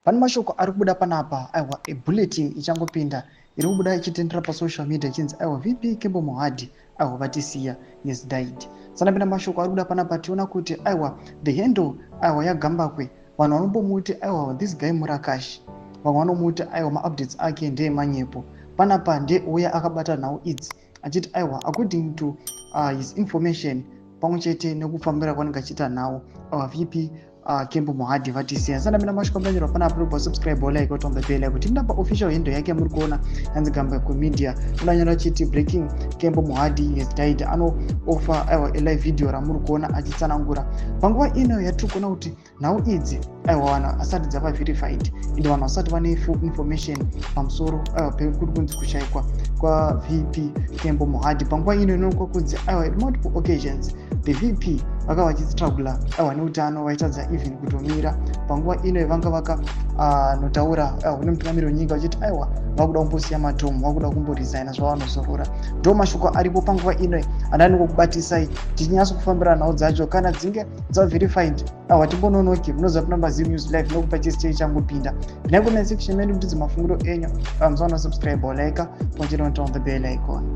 Pane mashoko ari kubuda panapa, aiwa, ebulletin ichangopinda iri kubuda ichitendera pasocial media ichinzi, aiwa, VP Kembo Mohadi, aiwa, vatisiya, has died. Sanapinda mashoko ari kubuda panapa, tiona kuti, aiwa, the handle, aiwa, yaGambakwe, vanhu vanombomuti, aiwa, this guy murakashi, vamwe vanomuti, aiwa, maupdates ake ndeemanyepo. Panapa ndeuya akabata nhau idzi achiti, aiwa, according to his information pamwe chete nekufambira kwanenge achiita nhau, aiwa, VP Kembo Mohadi vatisiya. Sanapinda mashoko ambanyorwa panapa, robva subscribe, like, on the bell kuti ndapa official handle yake muri kuona yanzi Gambakwe Media. Unanyora achiti, "Breaking: Kembo Mohadi has died." Ano offer, aiwa, alive video ramuri kuona achitsanangura. Panguva ino yatiri kuona kuti nhau idzi, aiwa, vanhu asati dzava verified, ende vanhu vasati vane full information pamusoro, aiwa, pekuri kunzi kushayikwa kwaVP Kembo Mohadi. Panguva ino inoonekwa kunzi, aiwa, multiple occasions the VP vanga vachistrugula, aiwa, neutano, vaitadza even kutomira. Panguva ino vanga vakanotaura, aiwa, kune mutungamiri wenyika vachiti, aiwa, vakuda kumbosiya matomu, vakuda kumboresigna zvavanozorora. Ndo mashoko aripo panguva ino andani kukubatisai tichinyatso kufambira nhau dzacho kana dzinge dzaverified. Aiwa, timbononoki, munoziva panamba Zim News Live nokupa chese chei changopinda. Pinai comment section medu mutidze mafungiro enyu. Musaona subscribe, like, pamwe chete on the bell icon.